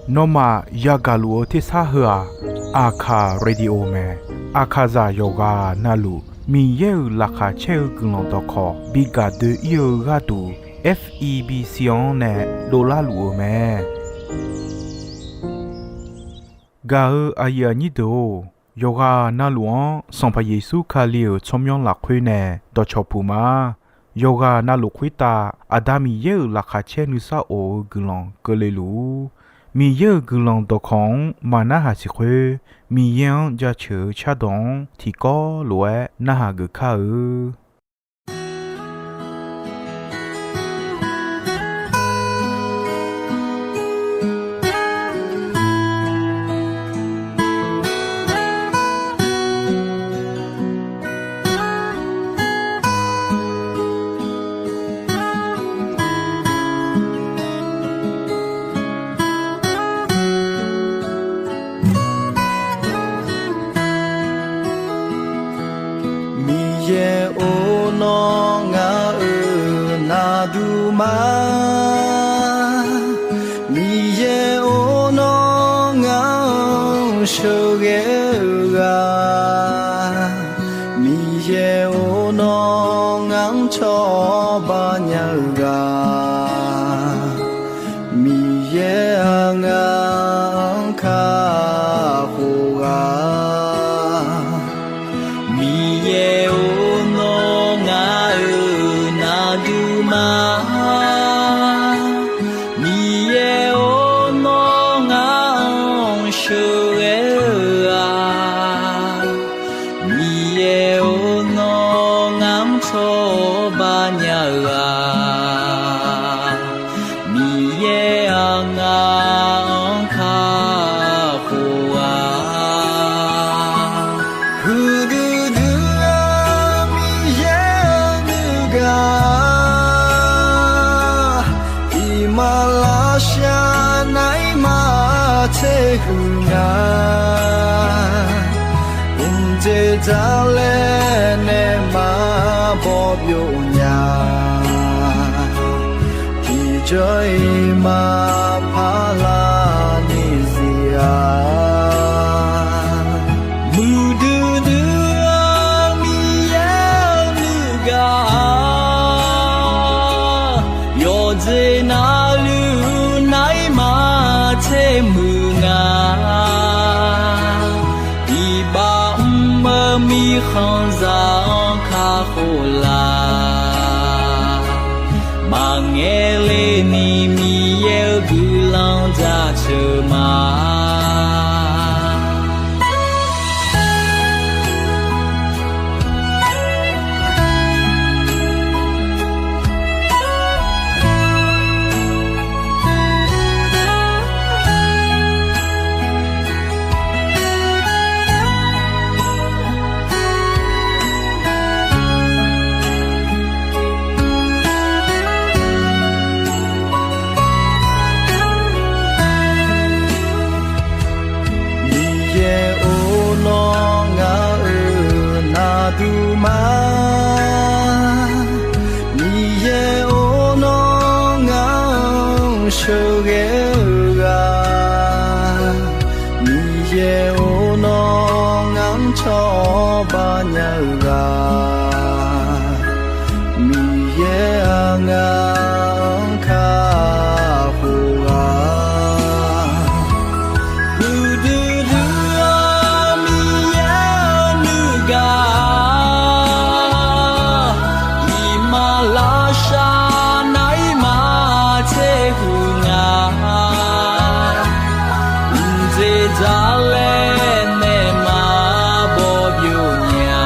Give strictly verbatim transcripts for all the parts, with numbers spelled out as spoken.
Nawmaf yagaq luf-eu tersar heu-aq, Aqkaq Radio mae. Aqkaqzaq yawqghaq navluf Miqyaer-euq laqkhaq caer-eu guiqlanq dawqkawq bi gaq doe-ir-eu gharduq, F E B C-anr nae dovlar luf-eu mae. Gaq-eu aqyuif aqnyir deuq-or, yawqghaq navluf-anr Sanqpaq Yeqsur Kali-euq tsawrmyanr lafkhoer nae dawqcawq puq ma. Yawqghaq navluf khoertav Aqda Miqyaer-euq laqkhaq caer nuisar of-eu guiqlanq keuvle luf-ur. Miqyaer-euq guiqlanq dawqkawq-anr maqnarhaq siq khoer, Miqyaer-anr jaceuq-eu cardawq-anr tiqkawv lof-aer narhaq geuf kar-eu. Miqyaer-or, nawr ngaq-euq navduq ma. Miqyaer-or, nawr ngaq-anr sheuqghae-eu ghaq. Miqyaer-or, nawr ngaq-anr cawba nya-eu ghaq. Miqyaer-aq, ngaq-anr kakhof ghaq. Miqyaer-or, nawr ngaq-euq navduq ma. Miqyaer-or, nawr ngaq-anr sheuqghae-eu ghaq. Miqyaer-or, nawr ngaq-anr cawba nya-eu ghaq. Miqyaer-aq, ngaq-anr kakhof ghaq. Huiqdui dui-eu Miqyaer-euq nuigaq, iqmalavshav naeq-aer maqtser huiq nga. Mqdzeq dzaqlaer nae maqbaw byov nya. Tiqjawr-iq maqpar lar ni zif-a. Muiqdui dui-eu Miqyaer-euq nuigaq, yawqjeq navluf naeq-aer maqtser muiq nga. Iqbax mr-eu mirkhanqzaq-anr kakhof laf. Maqngaeq le ni Miqyaer-euq guiqlanq jaceuq ma. Miqyaer-or, nawr ngaq-euq navduq ma. Miqyaer-or, nawr ngaq-anr sheuqghae-eu ghaq. Miqyaer-or, nawr ngaq-anr cawba nya-eu ghaq. Miqyaer-aq, ngaq-anr kakhof ghaq. Huiqdui dui-eu Miqyaer-euq nuigaq, iqmalavshav naeq-aer maqtser huiq nga. Mqdzeq dzaqlaer nae maqbaw byov nya.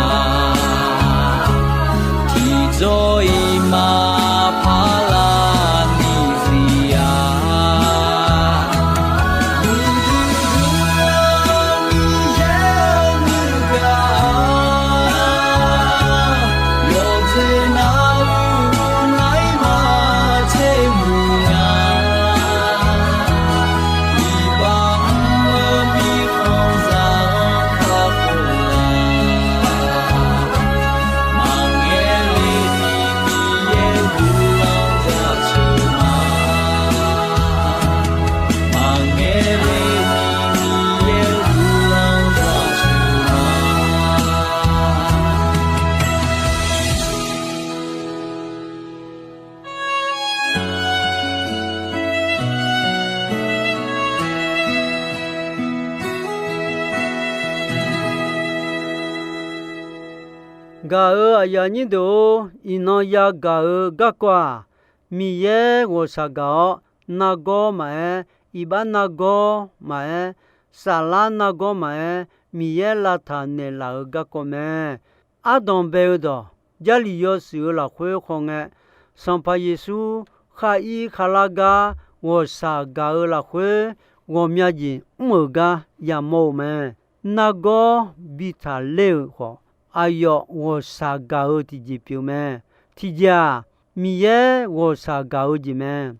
Gaq-euq aqyuif aqnyir deuq-or, iqnan yagaq-eu garkawv-aq, Miqyaer ghawqshaq gaq-awr, nargawr maqaer, iqbax nargawr maqaer, saflar nargawr maqaer, Miqyaer lavtaq naeqlaf-eu garkawv mae. Ardanq bae-eu dawq, Jarlif yawshuif-eu lafkhoer khawngae, Sanqpaq Yeqsur khar ir kharlar gar ghawqshaq gaq-eu lafkhoer, ghawqmya jeq mr-euq gar yamawr-eu mae. Nargawr bi taqler-euq khawf, aqyawf ghawqshaq gaq-eu tiqjeq pyeuf mae. Tiqjeq-aq, Miqyaer ghawqshaq gaq-eu jeq mae.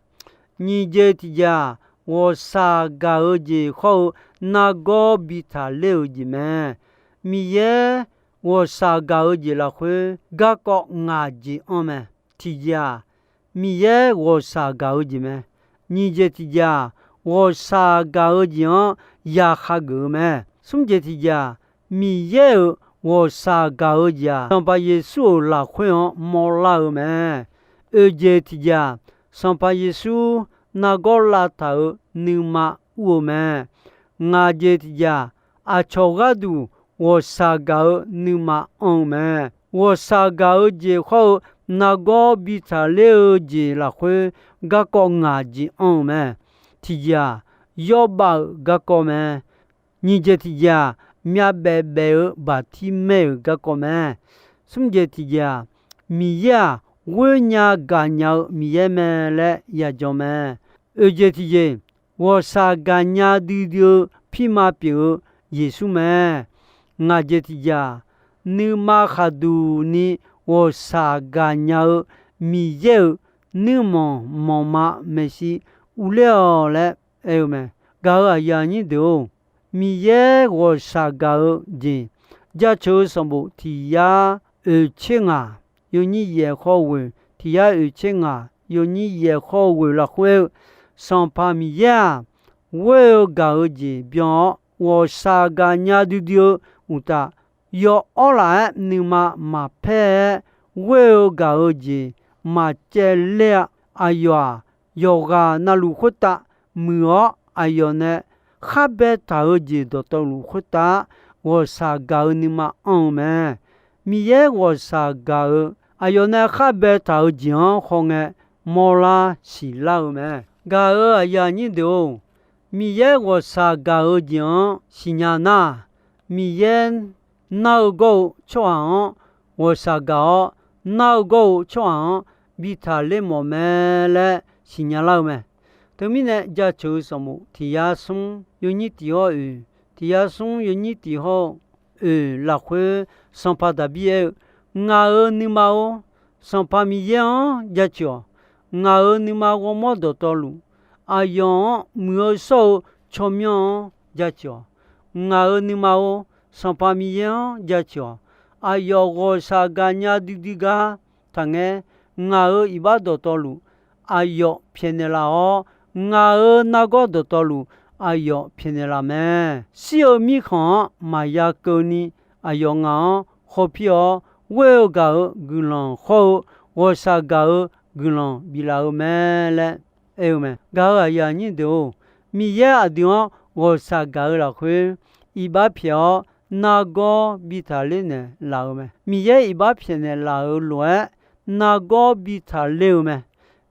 Nyiq jeq tiqjeq-aq, ghawqshaq gaq-eu jeq hawr-eu nargawr bi taqler-euq jeq mae. Miqyaer ghawqshaq gaq-eu jeq lafkhoer garkawv ngaq jeq anr mae. Tiqjeq-aq, Miqyaer ghawqshaq gaq-eu jeq mae. Nyiq jeq tiqjeq-aq, ghawqshaq gaq-eu jeq-anr yaqha geuf-eu mae. Smr jeq tiqjeq-aq, Miqyaer-euq ghawqshaq gaq-eu jeq-aq, Sanqpaq Yeqsur-euq lafkhoer-anr mawrlar-eu mae. Oeq jeq tiqjeq-aq, Sanqpaq Yeqsur nargawr lavtaq-euq nuima ur-eu mae. Ngaq jeq tiqjeq-aq, aqcawq gharduq ghawqshaq gaq-eu nuima anr-eu mae. Ghawqshaq gaq-eu jeq hawr-eu nargawr bi taqler-eu jeq lafkhoer garkawv ngaq jeq anr-eu mae. Tiqjeq-aq, yawrbav-euq garkawv mae. Nyiq jeq tiqjeq-aq, myavbaef baef-eu baqtirmaer-euq garkawv mae. Smr jeq tiqjeq-aq, Miqyaer-aq, ghoer nya gaqnya-eu Miqyaer mae laer yajan mae. Oeq jeq tiqjeq, ghawqshaq gaqnya duidui-eu pirma pyeuf-eu Yeqsur mae. Ngaq jeq tiqjeq-aq, nuima khaqduq ni ghawqshaq gaqnya-eu Miqyaer-euq nuirmanq manqma maeqshi urler-awq laer aer-eu mae. Gaq-euq aqyuif aqnyir deuq-or, Miqyaer ghawqshaq gaq-eu jeq, Jaceuq-eu sanqbof tiq yar oeq tser ngaq, yawnyir yaeq khawr ghoeq, tiq yar oeq tser ngaq, yawnyir yaeq khawr ghoeq lafkhoer-eu, Sanqpaq Miqyaer-aq, ghoer-eu gaq-eu jeq byan-awr, ghawqshaq gaqnya duidui-eu uqtaf, yawawr laf-aer nuima maqpaer-aer ghoer-eu gaq-eu jeq maqcaevler-a. Aqyawf-aq, yawqghaq navluf khoertav muiq-awr, aqyawf nae khar baetaq-eu jeq dawqtawvluf khoertav ghawqshaq gaq-eu nuima anr-eu mae. Miqyaer ghawqshaq gaq-eu, aqyawf nae khar baetaq-eu jeq-anr hawngae mawrlar siqlar-eu mae. Gaq-euq aqyuif aqnyir deuq-or, Miqyaer ghawqshaq gaq-eu jeq-anr siqnya nar, Miqyaer nar-eu gawr-eu tsawrhaq-anr ghawqshaq gaq-awr, nar-eu gawr-eu tsawrhaq-anr bi taqler mawf mae laer siqnya lar-eu mae. Teumirnae, Jaceuq-eu sanqbof tiq yar smr yawnyir tiq hawr oeq, tiq yar smr yawnyir tiq hawr oeq lafkhoer, Sanqpaq Daqbir aer-eu, Ngaq-euq nuima-or, Sanqpaq Miqyaer-anr jaceuq-awq. Ngaq-euq nuima ghawrmawr dawqtawvluf, aqyawf-anr muiq-eu shawr-eu tsawrmyanr-anr jaceuq-awq. Ngaq-euq nuima-or, Sanqpaq Miqyaer-anr jaceuq-awq. Aqyawf ghawqshaq gaqnya duidui gar taqngaer, ngaq-euq iqbax dawqtawvluf aqyawf pyaeqnaeq laf-awr, ngaq-euq nargawr dawqtawvluf aqyawf pyaeqnaeq laf mae. Shir-eu mirkhanq-anr maqya keuvni, aqyawf ngaq-anr hawpir-awr, ghoer-eu gaq-eu guiqlanq hawr-eu ghawqshaq gaq-eu guiqlanq biflaf-eu mae laer aer-eu mae. Gaq-euq aqyuif aqnyir deuq-or, Miqyaer aqdui-anr ghawqshaq gaq-eu lafkhoer, iqbax pyaeq-awr nargawr bi taqler naeq laf-eu mae. Miqyaer iqbax pyaeqnaeq laf-euq lof-aer, nargawr bi taqler-eu mae.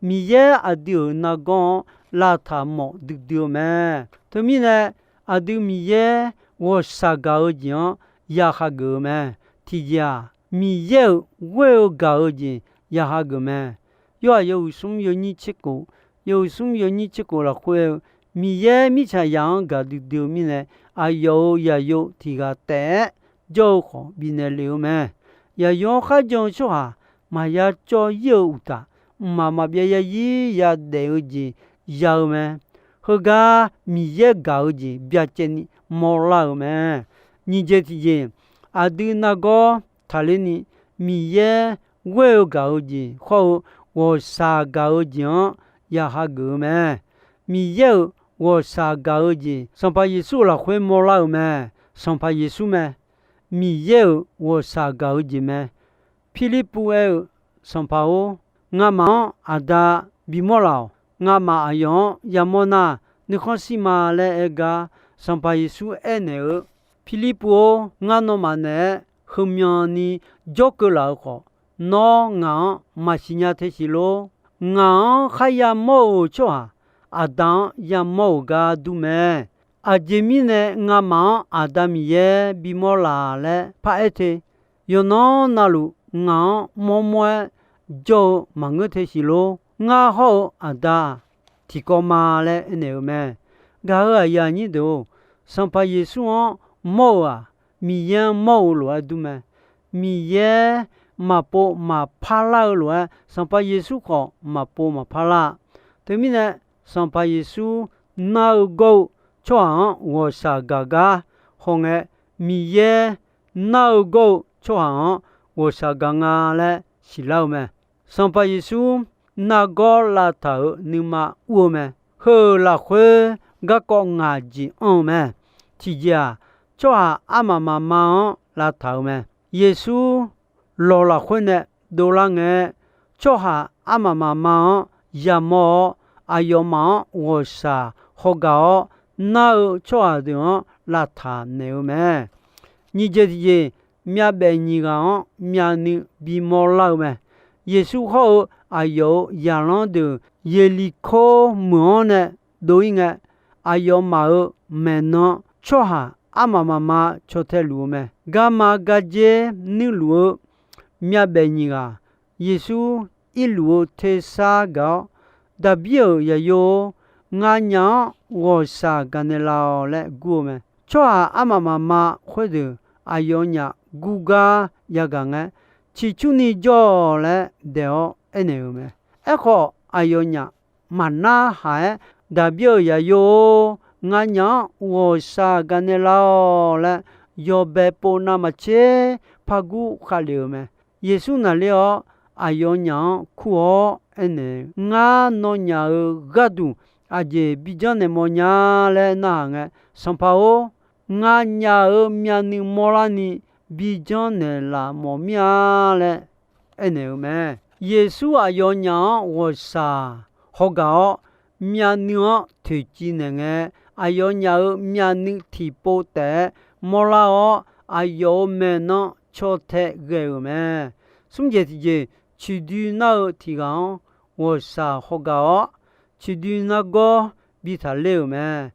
Miqyaer aqdui-euq nargawr-anr lavtaq mawf duidui-eu mae. Teumirnae, aqdui Miqyaer ghawqshaq gaq-eu jeq-anr ya hageuf-eu mae. Tiqjeq-aq, Miqyaer-euq ghoer-eu gaq-eu jeq ya hageuf mae. Yorhaq yawhuiq smr yawnyir tserkof, yawhuiq smr yawnyir tserkof lafkhoer-eu, Miqyaer mirtsaq yaq-anr gaq duidui-eu mirnae, aqyawf-euq yaqyo tiq ghaq taef-aer jawr-eu khawf bifnaeq lef-eu mae. Yaqyo-anr kharjan-eu tsawrhaq maqya cawv ir-eu uqtaf, mqmaq maqbyav yarzir yadaef-eu jeq ya-eu mae. Heugar Miqyaer gaq-eu jeq byacaevni mawrlar-euq mae. Nyiq jeq tiqjeq, aqdui nargawr taqlerni, Miqyaer ghoer-eu gaq-eu jeq hawr-eu ghawqshaq gaq-eu jeq-anr ya hageuf-eu mae. Miqyaer-euq ghawqshaq gaq-eu jeq Sanqpaq Yeqsur-euq lafkhoer mawrlar-euq mae. Sanqpaq Yeqsur mae. Miqyaer-euq ghawqshaq gaq-eu jeq mae. Pirlirpuv aer-eu, Sanqpaq-or, ngamaf-anr Aqda bimawr laf-awq. Ngamaf aqyawf-anr yamawr nar, nuikhanr shir ma laer aer gar, Sanqpaq Yeqsur aernaeq-eu, Pirlirpuv-or, ngar nawmaf naeq-aer heumyan ni jawrkeuv laf-euq khawf, nawr ngaq-anr maqsiq nya te siq lor. Ngaq-anr kharya mawr-euq tsawrhaq, Aqda-anr yamawr-euq gar dur mae. Aqjeq mirnae ngamaf-anr Aqda Miqyaer bimawr laf laer paraer te. Yawqnan navluf ngaq-anr mawrmawr-aer jawr-eu maqngeur te siq lor. Ngar hawr-eu Aqda-aq, tiqkawv ma laer aernaeq-eu mae. Gaq-euq aqyuif aqnyir deuq-or, Sanqpaq Yeqsur-anr mawr-euq-aq, Miqyaer-anr mawr-eu lof-aer dur mae. Miqyaer maqpov maqpar lar-eu lof-aer, Sanqpaq Yeqsur khawf maqpov maqpar lar-a. Teumirnae, Sanqpaq Yeqsur nar-eu gawr-eu tsawrhaq-anr ghawqshaq gaq gar hawngae, Miqyaer nar-eu gawr-eu tsawrhaq-anr ghawqshaq gaq nga laer siqlar-eu mae. Sanqpaq Yeqsur nargawr lavtaq-euq nuima ur-eu mae. Heu-euq lafkhoer garkawv ngaq jeq anr-eu mae. Tiqjeq-aq, tsawrhaq armaf mafma-anr lavtaq-euq mae. Yeqsur lawq lafkhoer nae dovlar ngae, tsawrhaq armaf mafma-anr yamawr-awr, aqyawfmaf-anr ghawqshaq hawgaq-awr, nar-eu tsawrhaq deuq-anr lavtaq naeq-eu mae. Nyiq jeq tiqjeq, myavbaef nyiq ghaq-anr myavnuiv bimawr lar-eu mae. Yeqsur hawr-eu aqyawf-euq zaqlanr deuq Yeqliqkor meuq-anr nae dov-ir ngae, aqyawfmaf-euq maeqnan tsawrhaq armaf mafma caw tae luf-eu mae. Garma gardzer nuirluf-eu myavbaef nyiq ghaq, Yeqsur irluf-eu tersar gaq-awr, Daqbir-euq Zaqyo-or, nganyaf-anr ghawqshaq gaqnaeq laf-awq laer gur-eu mae. Tsawrhaq armaf mafma khoerdeuq aqyawfnyaf gur gar yagaq ngae, ciqcurni jawr-awq laer daeq-awr aernaeq-euq mae. Aerkhawf, aqyawfnyaf maqnar haq-aer, Daqbir-euq Zaqyo-or, nganyaf-anr ghawqshaq gaqnaeq laf-awq laer yawbae pov navmaqtser par gur khavlef-euq mae. Yeqsur naqler-awr, aqyawfnyaf-anr kur-awr aernaeq, Ngar nawnyaf-euq gharduq aqjeq bi janrnaeq mawf nya laer narhaq ngae, Sanqpaq-or, nganyaf-euq myavnuiv mawrlarni bi janrnaeq laf mawf mir-a laer aernaeq-euq mae. Yeqsur aqyawfnyaf-anr ghawqshaq hawgaq-awr, myavnuiv-anr toeqciv naeq ngae, aqyawfnyaf-euq myavnuiv tiqpov taef-aer mawrlar-awr, aqyawf-euq maeqnan caw tae ghae-euq mae. Smr jeq tiqjeq, ciqdui nar-eu tiq ghaq-anr ghawqshaq hawgaq-awr, ciqdui nargawr bi taqler-euq mae.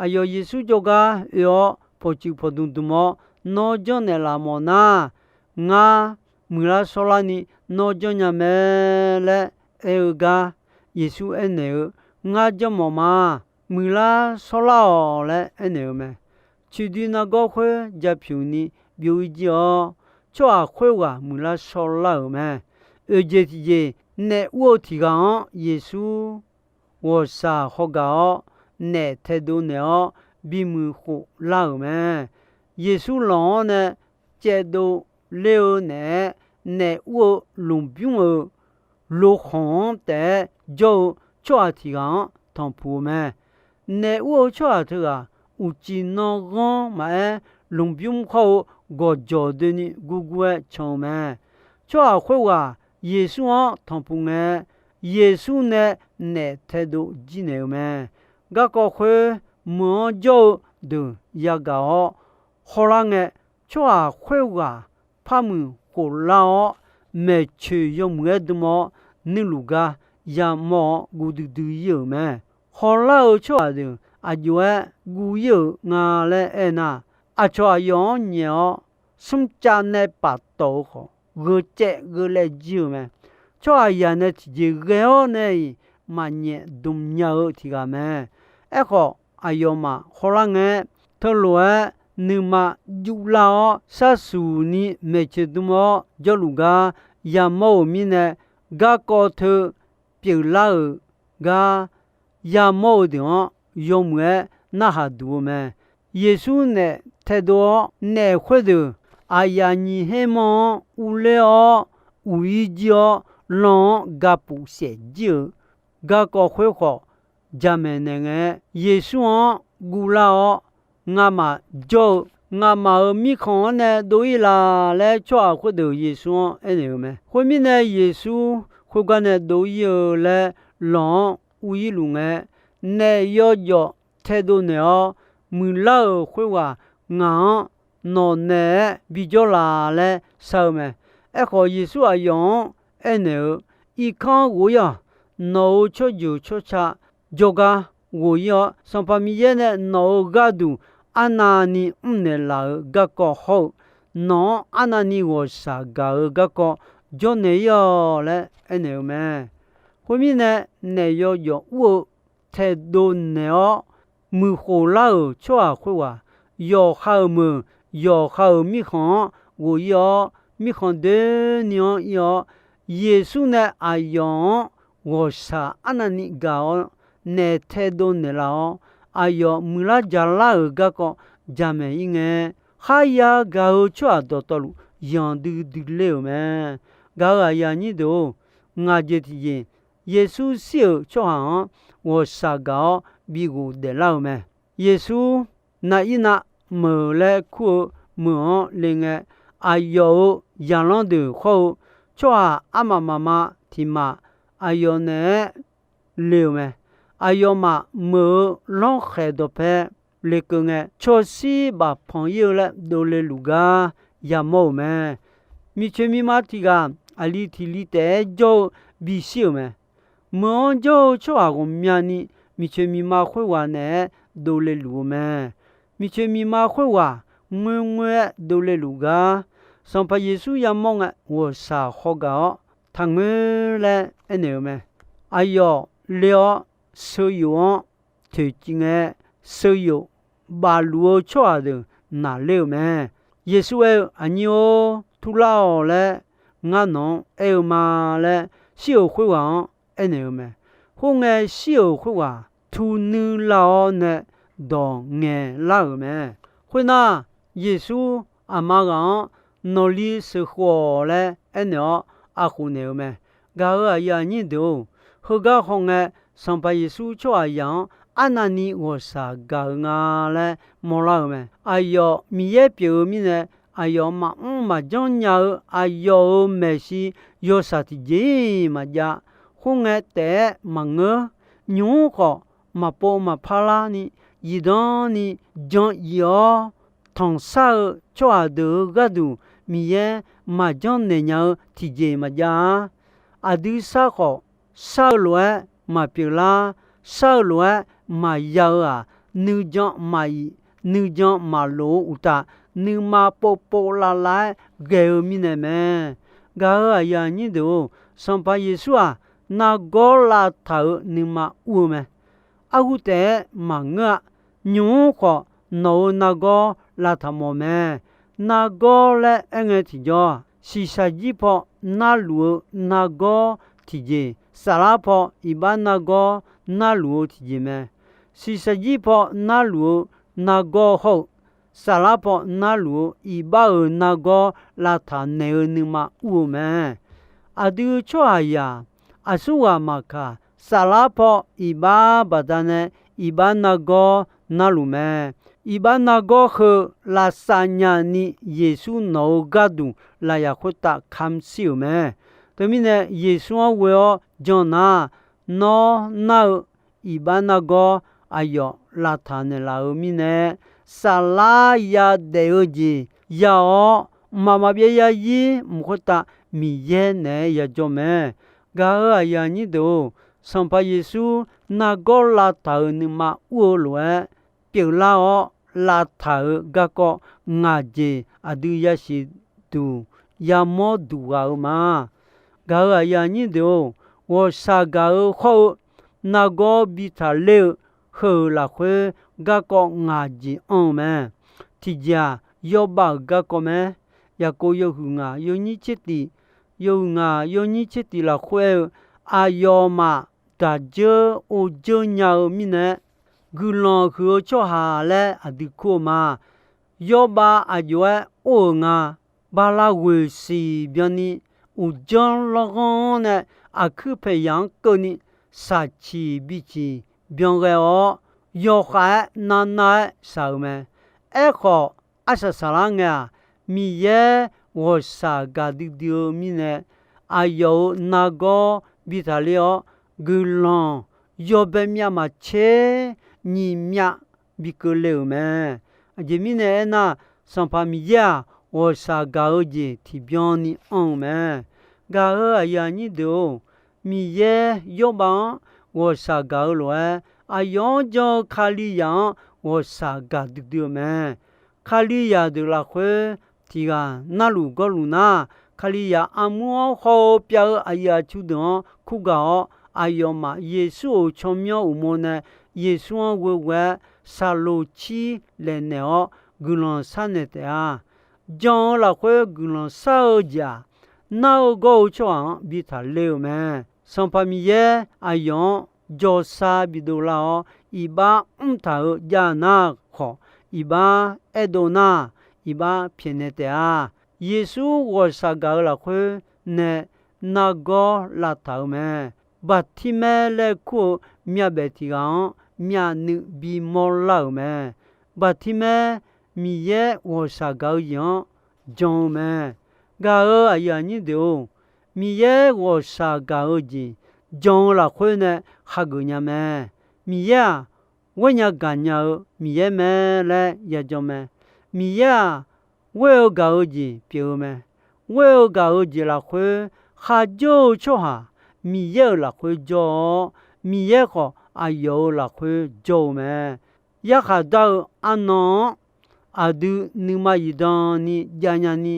Aqyawf Yeqsur jawrgar oe-awr pawqtsuif pawqdmq dmq-awr, Nawr janrnaeq laf mawf nar, ngar muiqlar shawrlarni nawr janrnya mae laer aer-eu gar, Yeqsur aernaeq-eu, Ngar janrmawf ma. Muiqlar shawrlar-awq laer aernaeq-eu mae. Ciqdui nargawr khoer japyuq ni byov-ir jir-awr, tsawrhaq khoerghaq muiqlar shawrlar-euq mae. Oeq jeq tiqjeq, naef ur-eu tiq ghaq-anr Yeqsur ghawqshaq hawgaq-awr, naef taedov naeq-awr bimuiq khof lar-euq mae. Yeqsur lanq-anr nae caevdov ler-eu naeq-aer, naef ur-eu lmqbymr-euq lokhanq-anr taef-aer jawr-eu tsawrhaq tiq ghaq-anr tanqpuq-eu mae. Naef ur-eu tsawrhaq teughaq uqcif nanghanr maqaer, lmqbymr khawr-eu gawqjawq doeni gurgur-aer can-eu mae. Tsawrhaq khoerghaq Yeqsur-anr tanqpuq ngae, Yeqsur nae naef taedov jir naeq-eu mae. Garkawv khoer meuq-anr jawr-eu deuq yagaq-awr hawlar ngae, tsawrhaq khoerghaq par muiq khof lar-awr, maeqtsoeq yawmuiq-aer dm-awr, nuirluf gar yamawr-awr guv duidui ir-euq mae. Hawlar-eu tsawrhaq deuq aqjox-aer guv ir-euq nga laer aernar, aqcawq aqyawf-anr nyaef-awr, smrcav nae paftawf-eu khawf, gheu caev gheu laev jir-euq mae. Tsawrhaqzaq nae tiqjeq ghae-awr nae-iq maqnyaef dmq nya-eu tiq ghaq mae. Aerkhawf, aqyawfmaf hawlar ngae, teulof-aer nuima juvlar-awr, sharsuq ni maeqtsoeq dm-awr jawrluf gar yamawr-euq mirnae, garkawv teu pyeuflar-euq gar yamawr-eu deuq-anr yawmuiq-aer narhaq duq-eu mae. Yeqsur naef taedov-awr, naef khoerdeuq aqyaf nyiq her manr-anr urler-awr, uq-ir jir-awr, lanr-anr gapuf saef jir-euq garkawv khoer khawf, jamaeq naeq ngae, Yeqsur-anr guvlar-awr, Ngamaf jawr-eu, ngamaf-euq mirkhanq-anr nae dov-ir laf laer, tsawrhaq khoerdeuq Yeqsur-anr aernaeq-eu mae. Khoermirnae, Yeqsur khoergar nae dov-ir-eu laer lanq-anr ur-ir luf ngae, naef yawjawf taedov naeq-awr, muiqlar-euq khoerghaq ngaq-anr nawq naeq-aer bijawr laf laer shar-eu mae. Aerkhawf, Yeqsur aqyawf-anr aernaeq-eu, Irkanr ghof-ir-awq. Nawq-euq tsawrjeuq tsawrca jawrgar ghof-ir-awr, Sanqpaq Miqyaer nae nawq-euq gharduq arnavni mrnaeq laf-euq garkawv hawr-eu, nawq-anr arnavni ghawqshaq gaq-eu garkawv jawrnaeq-ir-awq laer aernaeq-eu mae. Khoermirnae, naef yawjawf ur-eu taedov naeq-awr, muiqkhof lar-euq tsawrhaq khoerghaq, yawqha-euq meuq, yawqha-euq mirkhanq-anr ghof-ir-awr, mirkhanq doeni-anr ir-awr, Yeqsur nae aqyawf-anr ghawqshaq arnavni gaq-awr, naef taedov naeqlaf-awr, aqyawf muiqlar jaqlar-euq garkawv jamaeq-ir ngae, kharya gaq-eu tsawrhaq dawqtawvluf yanq duidui ler-euq mae. Gaq-euq aqyuif aqnyir deuq-or, ngaq jeq tiqjeq, Yeqsur shir-euq tsawrhaq-anr ghawqshaq gaq-awr bi ghofdaef lar-euq mae. Yeqsur nav-ir nav meuq laer kur-eu meuq-anr le ngae, aqyawf-euq zaqlanr deuq khawr-eu tsawrhaq armaf mafma tiq maf aqyawf naeq-aer le-euq mae. Aqyawfmaf meuq-eu lanrkhaeq dawqpae lekeuv ngae, cawshir bafpanq-ir-eu laer dovle luf gar yamawr-euq mae. Miqcoeq miqma tiq ghaq aqli tiq li taef-aer jawr-eu bishir-euq mae. Meuq-anr jawr-eu tsawrhaq ghawqmyani miqcoeq miqma khoerghaq naeq-aer dovle luf-eu mae. Miqcoeq miqma khoerghaq ngoerngoer-aer dovle luf gar, Sanqpaq Yeqsur yamawr ngae, ghawqshaq hawgaq-awr taqngoer laer aernaeq-eu mae. Aqyawf le-awr, sheuyof-anr toeqciv ngae, sheuyof bafluf-eu tsawrhaq deuq naqler-euq mae. Yeqsur aer-eu, Aqnyir-or, turlar-awq laer ngar nawq-anr aer-eu ma laer, shir-euq khoerghaq-anr aernaeq-eu mae. Khoerngae, shir-euq khoerghaq tu nuilar-awr nae dawq ngaeqlar-euq mae. Khoernar, Yeqsur aqma ghaq-anr, Nawqli sheuqkhof-awq laer aernaeq-awr, aqkhof naeq-eu mae. Gaq-euq aqyuif aqnyir deuq-or, heugar hawngae, Sanqpaq Yeqsur tsawrhaqzaq-anr arnavni ghawqshaq gaq-eu nga laer mawrlar-eu mae. Aqyawf Miqyaer pyeuf-eu mirnae, aqyawf maqmr maqjanr nya-eu aqyawf-euq maeqshi yawshaq tiqjeq-iq maqjav. Khoerngae taef-aer maqngeur. Nymq-mr khawf, maqpov maqpar larni, zifdan ni jan if-awr, tanqshar-eu tsawrhaq deuq-euq gharduq Miqyaer maqjanr naeq nya-eu tiqjeq maqjav-a. Aqdui shar khawf, shar-eu lof-aer maqpyeuf lar. Shar-eu lof-aer maqya-eu-aq, nuijan maqif, nuijan maqlof-eu uqtaf, nuima povpov lavlav-aer ghae-eu mirnae mae. Gaq-euq aqyuif aqnyir deuq-or, Sanqpaq Yeqsur-aq, nargawr lavtaq-euq nuima ur-eu mae. Arhu taef-aer maqngeur-a. Nymq-mr khawf, nawq-euq nargawr lavtaq mawf mae. Nargawr laer aerngae tiqjawr-aq, shiqshaq jir paw narluf-eu nargawr tiqjeq, saflar paw iqbax nargawr narluf-eu tiqjeq mae. Shiqshaq jir paw narluf-eu nargawr hawr-eu, saflar paw narluf-eu iqbax-euq nargawr lavtaq naeq-eu nuima ur-eu mae. Aqdui tsawrhaqzaq aqsurghaq maqkaq, saflar paw iqbax baqdanae iqbax nargawr narluf mae. Iqbax nargawr heu lavsav nyani Yeqsur nawq-euq gharduq lafyaq khoertav kamq shir-euq mae. Teumirnae Yeqsur-anr ghoe-awr jan nar, nawr nar-eu iqbax nargawr aqyawf lavtaq naeqlaf-euq mirnae, saflar yadaef-eu jeq ya-awr, mqmaq maqbyav yazir mq khoertav Miqyaer naeq-aer yajawr mae. Gaq-euq aqyuif aqnyir deuq-or, Sanqpaq Yeqsur nargawr lavtaq-euq nuima ur-eu lof-aer pyeuflar-awr lavtaq-euq garkawv ngaq jeq aqdui yasiq duq yamawr duq ghaq-eu ma. Gaq-euq aqyuif aqnyir deuq-or, ghawqshaq gaq-eu hawr-eu nargawr bi taqler-eu heu-euq lafkhoer garkawv ngaq jeq anr-eu mae. Tiqjeq-aq, yawbav-euq garkawv mae. Yaqkov yawhuiq ngaq yawnyir tser tiq, yawhuiq ngaq yawnyir tser tiq lafkhoer aer-eu, aqyawfmaf daq dzeur or dzeur nya-eu mirnae, guiqlanq huiq-eu tsawrhaq laer aqdui kur-eu ma. Yawbav aqjox-aer or-euq nga. Bala ghoeq siq byanni, uqdzanr lawrghanr-anr nae aqkuir paeqyaq-anr keuvni, shaqciq biciq byan ghae-awr, yawkhav-aer navnav-aer shaq-euq mae. Aerkhawf, arsaq saqlar ngae-aq, Miqyaer ghawqshaq gaqdui dui-eu mirnae, aqyawf-euq nargawr bi taqler-awr, guiqlanq yawbae myav maqtser nyiq myav bi keuvle-euq mae. Aqjeq mirnae aernar, Sanqpaq Miqyaer-aq, ghawqshaq gaq-eu jeq tiqbyan ni anr-eu mae. Gaq-euq aqyuif aqnyir deuq-or, Miqyaer Yawrbav-anr ghawqshaq gaq-eu lof-aer, aqyawf-anr jan-eu Kalizaq-anr ghawqshaq gaq duidui-eu mae. Kalizaq deuq lafkhoer tiq ghaq narluf gawrluf nar, Kalizaq armur-anr haw-eu pyav-eu aqyuif aqtsu deuq-anr kur gaq-awr, aqyawfmaf Yeqsur-euq tsawrmyanr uqmov nae Yeqsur-anr ghoeghoe-aer shaqloq cir laefnaeq-awr guiqlanq sharnaeq taef-a. Jan-eu lafkhoer guiqlanq shar-eu jeq-aq, nar-eu gawr-eu tsawrhaq-anr bi taqler-eu mae. Sanqpaq Miqyaer aqyawf-anr jawrsar bidov lar-awr, iqbax mrtaq-eu jav nar khawf, iqbax aerdov nar, iqbax pyaeqnaeq taef-a. Yeqsur ghawqshaq gaq-eu lafkhoer nae nargawr lavtaq-eu mae. Baqtirmaer laer kur-eu myavbaef tiq ghaq-anr myavnuiv bimawr lar-euq mae. Baqtirmaer Miqyaer ghawqshaq gaq-eu jeq-anr jan-eu mae. Gaq-euq aqyuif aqnyir deuq-or, Miqyaer ghawqshaq gaq-eu jeq jan-eu lafkhoer nae hageuf nya mae. Miqyaer-aq, ghoer nya gaq nya-eu Miqyaer mae laer yajan mae. Miqyaer-aq, ghoer-eu gaq-eu jeq pyeuf-eu mae. Ghoer-eu gaq-eu jeq lafkhoer kharjawr-eu tsawrhaq Miqyaer-euq lafkhoer jawr-awr, Miqyaer khawf aqyawf-euq lafkhoer jawr-eu mae. Yarkhaq dar-eu arnan-anr aqdui nuima zifdan ni jav nyani,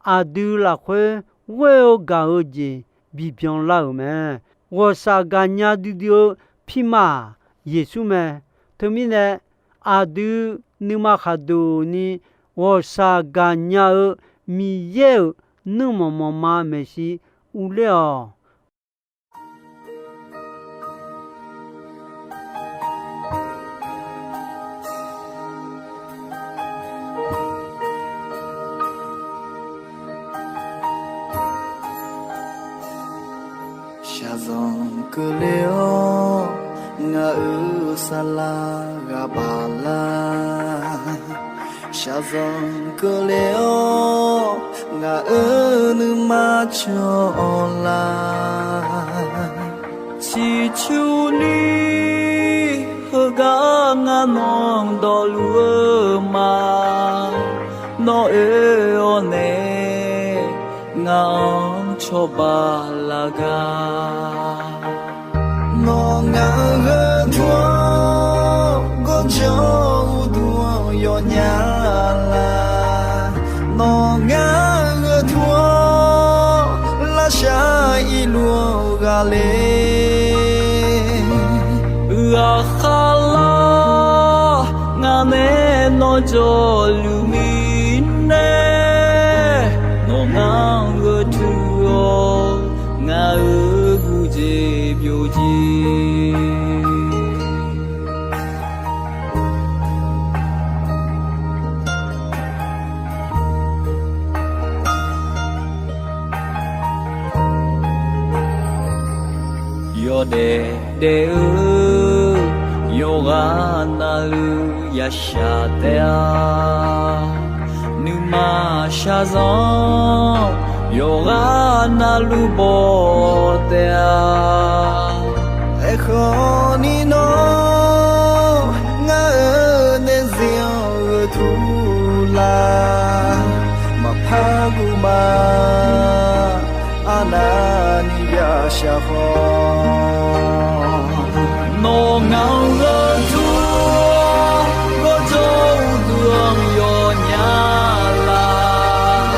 aqdui lafkhoer ghoer-eu gaq-eu jeq bibyan lar-euq mae. Ghawqshaq gaqnya duidui-eu pirma-aq, Yeqsur mae. Teumirnae, aqdui nuima khaqduq ni ghawqshaq gaqnya-eu Miqyaer-euq nuirmanq manqma maeqshi urler-awq. Shaqzanq keuvle-awr ngaq-euq saflar ghaq baq lar. Shaqzanq keuvle-awr ngaq-euq nuima cawq-awr lar. Ciqcurni heugar ngar nawq-anr dawqluf-eu ma. Nawr oe-awr nae ngaq-anr cawba laf gar. Nawr ngaq-euq gheurtur-anr gawrjanr uqduq-anr yawnya lar. Nawr ngaq-euq gheurtur-anr lavshar irluf-anr ghaqler. Ghaqkhav lar ngaq nae nawr jawrluf mirnae, nawr ngaq-anr gheurtur-awr ngaq-euq gujeq byovjeq. Yawdaef daef-eu yawqghaq navluf yashaq taef-a. Nuima shaqzanq yawqghaq navluf baw taef-a. Aerkhawf ni nawr ngar-euq daefzir-anr gheurtur lar. Maqpar guv ma, arnavni yashaq khawf. Nawr ngaq-anr gheurtur-awr gawrjawr uqduq-anr yawnya lar.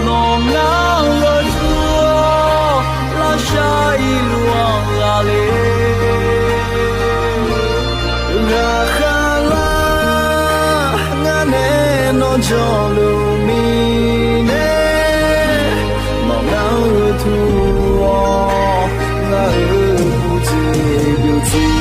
Nawr ngaq-anr gheurtur-awr lavshar irluf-anr ghaqler. Ghaqkhav lar ngar nae nawr jawrluf mirnae, nawr ngaq-anr gheurtur-awr ngaq-euq gujeq byovjeq.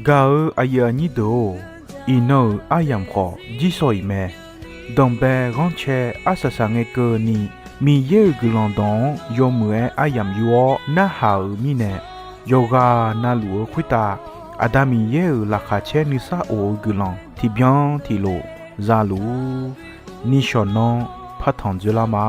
Gaq-eu aqyuif aqnyir deuq-or, iqnan-euq aryamq khawf jirsawq iq mae. Danqbae ghanrcae arsaq saqngae keuvni, Miqyaer-euq guiqlanq dawq-anr yawmuiq-aer aryamq yur-awr narhaq-euq mirnae, yawqghaq navluf-eu khoertav Aqda Miqyaer-euq laqkhaq caer nuisar of-eu guiqlanq tiqbyan tiqlof za luf-ur. Nishawq nanr partanq dzoerlar ma.